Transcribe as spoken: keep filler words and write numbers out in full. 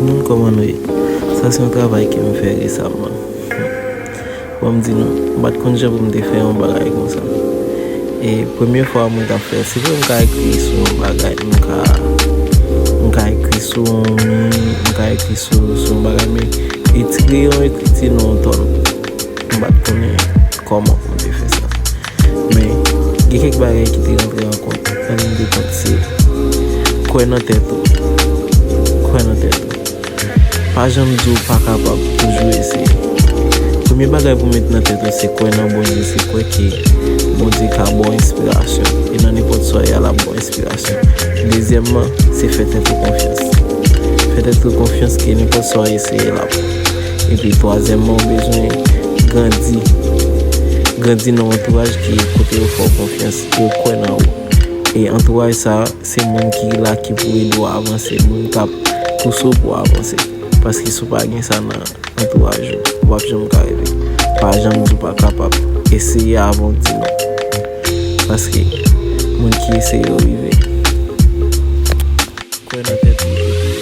Moun, kòman nou ye? Sa se yon travay ke m fè resaman. Bon, m di nou, m pa t konn jan pou m te fè yon bagay konsa. E premye fwa mwen t ap fè, se vre m ka ekri sou yon bagay, m ka, m ka ekri sou yon mi, m ka ekri sou, sou yon bagay, men e ti kreyon ekriti nan yon tòn. M pa t konnen kòman pou m te fè sa. Men, gen kèk bagay ki te rantre an kont, an liy de kont, se kwè nan tèt ou. Kwè nan tèt ou. Pa janm di w pa kapab, toujou eseye. Premye bagay pou w met nan tèt ou, se kwè nan Bondye, se kwè ke Bondye ka ba w enspirasyon. E nan nenpòt sa w ye a, l ap ba w enspirasyon. Dezyèmman, se fè tèt ou konfyans. Fè tèt ou konfyans ke nenpòt sa w eseye, l ap bon. Epi twazyèmman, ou bezwen grandi. Grandi nan yon antouraj ki kote yo fè w konfyans, yo kwè nan ou. E antouraj sa a, se moun ki la ki pou ede w avanse, moun k ap pouse w pou w avanse. Paske si w pa gen sa nan antouraj ou, w ap janm ka rive. Pa janm di w pa kapab. Eseye avan w di non. Paske moun ki eseye yo rive. Kwè nan tèt ou epi